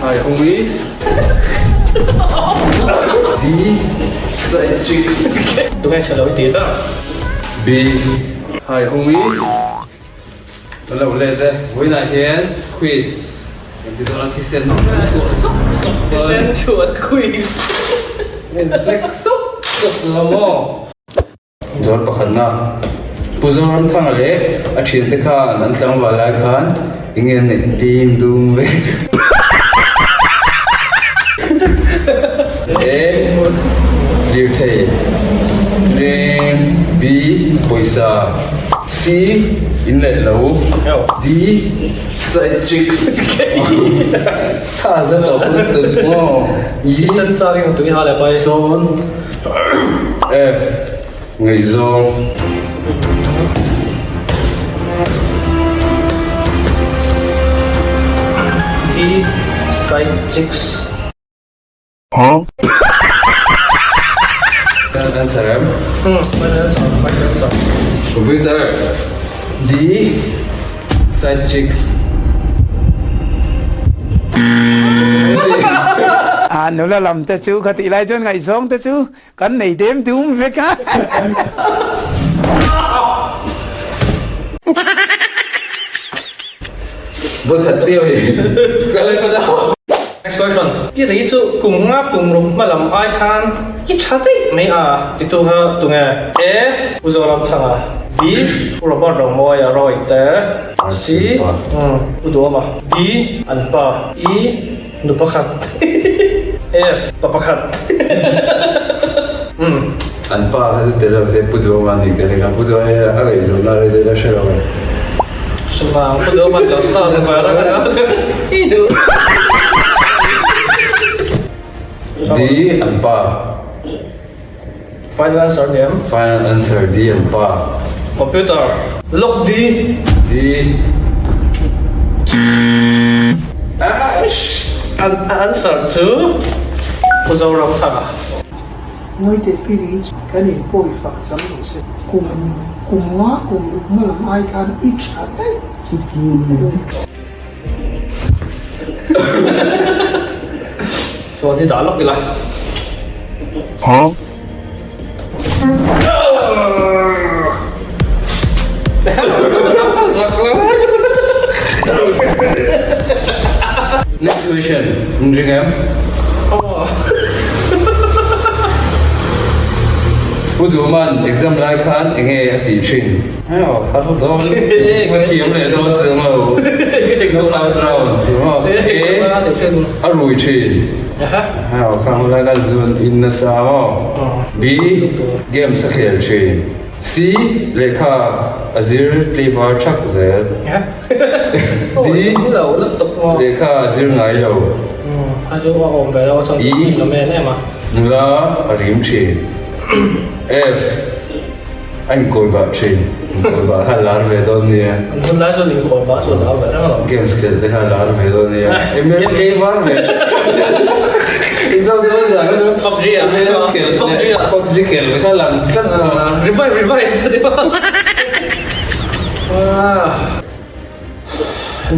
Hi homies. D Side chicks. Tunge chhe lo i ti ta. B Hi homies. Kan lo let e. Vawiinah hian quiz kan ti dawn a, thisen chhuah sawk sawk dawn. Thisen chhuah quiz. Black sawk sawk lo maw? Zawr pakhatna, Pu Zoramthanga leh a thiante khan an tlangval lai khan enge an neih dim dum vek. A. Lirthei Leng B. Pawisa C. In leh lo D. Side chicks Tha za tawh lutuk maw E. Sawn. F Ngaihzawng. D Side chicks. Answer em? Final answer, final answer. Computer. D Side chicks. A nula lam te chu khatih lai chuan ngaihzawng te chu kan nei dem dum vek a. Vawikhat chiau hi ka la hmu. Next question. I ri chu kum nga kum ruk hma lam ai khan i tha daih mai a titu kha tunge? A. Pu Zoramthanga B. Pu Robert Romawia Rawite C. Pu Duama D. An pa E. Nu pakhat F. Pa pakhat An pa kha chu tel lo se Pu Duama nih ka ring a, Pu Duama hi a ngaihzawmna rei deuh la hre lo e. Hre Pu Duama lo star var a i duh. D. An pa. Final answer ni em? Final answer D an pa. Computer lock D. D. Aish! An answer chu Pu Zoramthanga. Ngaite pili kan in pawi fak chang lo se. Kum kum nga kum ruk hma lam ai khan i tha daih. Chuan hi dah lawk ila. Next question, in ring em? Pu Duhman exam lai khan enge a tih thin? Thiam leh dawn chuang lo. Knockout round tih maw? A a rui thin. Khang lai khan zun in nasa maw? B Games a khel thin. C Lehkha a zir tleivar thak zel. D Lehkha a zir ngai lo. E Nula a rim thin. F. A inkawi bah thin, inkawi bah kha lar ve dawn nia. An hun lai chuan inkawi bah chu a lar ve reng alawm. Games khelh te kha lar ve dawn nia. ML kei var ve Inzawm dawn zan a PUBG a ML khelh leh PUBG khelh ve kha lang tlat a. Revive revive a ni bawk.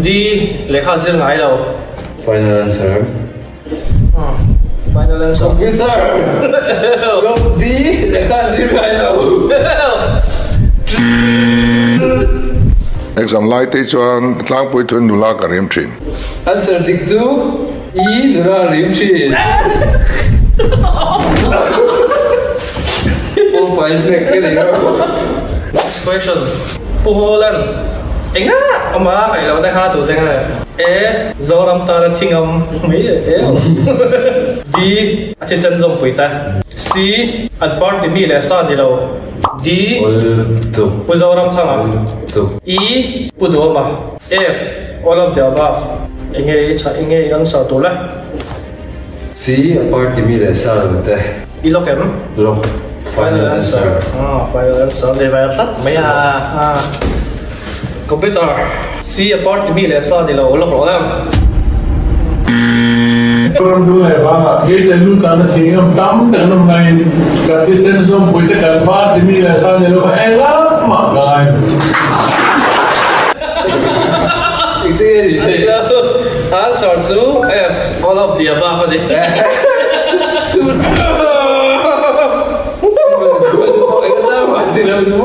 D lehkha zir ngai lo. Final answer. Final answer. Computer. Lok D lehkha zir ngai lo. Exam lai te chuan tlangpui thun nula ka rim thin. Answer dik chu E nula rim thin. Profile hnek ka nei ro. Next question. Pu Holland, engah awm a ngaih loh na kha tu te nge? A. Zoram tana thingam mai leh zel. B. A thisen zawmpui te. C. An party mi leh sa ni lo. D. Pu Zoramthanga. E. Pu Duhawma. F. All of the above. Enge i chah enge i answer tur le? C. A party mi leh sa lo te. I lock em? Lock. Final answer. Final answer ve vai tlat mai a. Computer. C a party mi leh sa ni lo lock rawh em? Ram dul leh vangah kei te lu tana thing am tam tak nawm laiin kan thisen zawmpui te kan party mi leh sa ni lo kha engah mah ka ngai lo. Engtin nge ni theih? Answer chu F, all of the above a ni.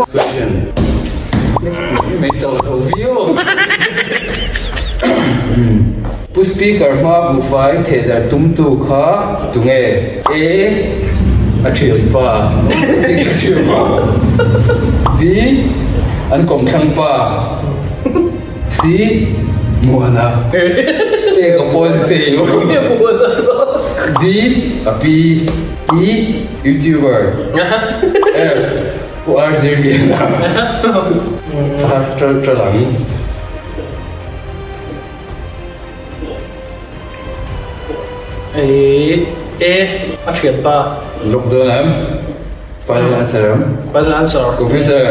Question. Pu Speaker hma buhfai thehdarh tumtu kha tunge? A. A thianpa B. An kawmthlang pa C. Muana A. Ka pawn thei D. A pi E. Youtuber F. Pu RJ Liana Tral ang. E a thian pa. Lock dawn em? Final answer em? Final answer. Computer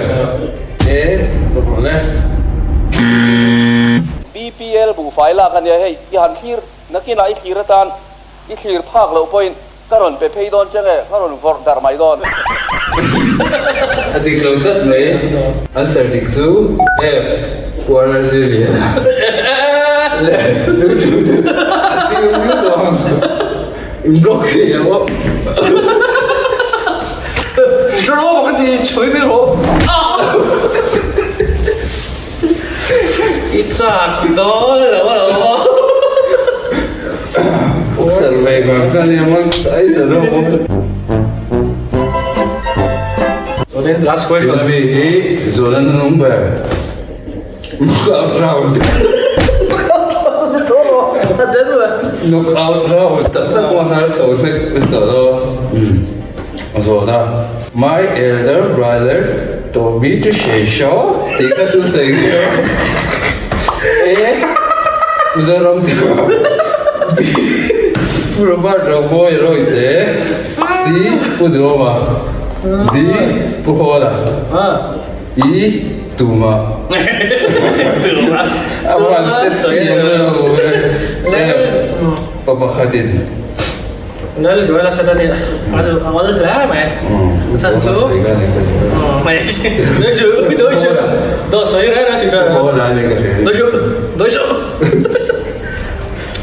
E lock rawh le. BPL buhfai lak a nia hei, i han thlir nakinah i thlir atan i thlir phak loh pawhin Ka rawn pe phei dawn che nge, ka rawn vawrh darh mai dawn. A dik lo tlat mai. Answer dik chu F, Kuala Zilian leh YouTube chu a chiang viau tawh ang. In block thei lo aw. Draw ka ti chhui mai rawh. I chak dawn lo alawm. Ukser ve ngang kha nia man ai sa ro mo. Okay, last question. Tuna mi hi zawhna nung ber. Knockout round. Knockout round tak tak pawh hnar chho hnek tawh lo. Zawhna. My elder brother told me to say so tih kha chu sawi zir a. A. Mizoram Thar B. Pu Robert Romawi Rawite C. Pu Duhoma D. Pu Hawla E. Tuma A van set thiam lo F. Pa pakhatin. Lal duai la sat a nia, a chu a ngawl hle mai. A chhan chu mai doi chu doi chu do sawi reng a chu ta doi chu doi chu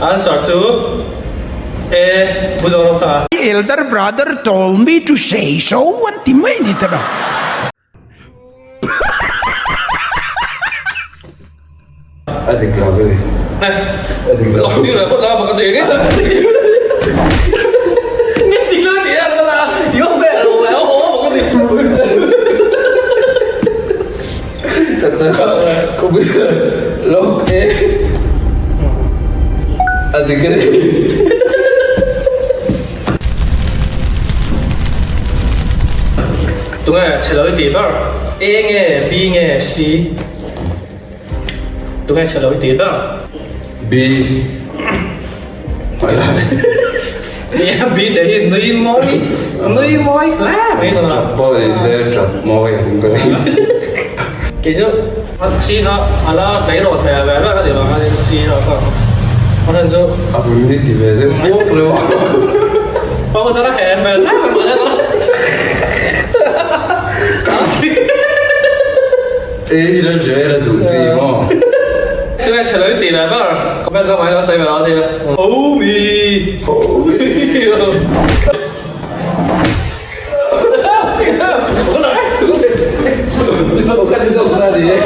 answer chu e bu zo kha. Elder brother told me to say so an ti mai ni ta rawh. A dik lo ve. A dik lo. Tak tak computer lock e. A dik a ni. Tunge chhe lo i tih ber? A nge B nge C? Tunge chhe lo i tih ber? B. Nia B te hi nui mawi nui mawi hle mai tawh a. Tap pawh ni se tap mawi ang ka ni. Kei chu C kha a la tleirawl hmel ve ber a ni vang a C kha ka a chhan chu. A vun hi ti ve deuh puak lo a. Pawh ka he hmel hle mai tawh a. A hi la hre la duh chi maw. Tunge chhe lo i tih ve ber comment lamah hian lo sawi ve lo a nia. Homi! Homi! Ka ti zawk ta ni e.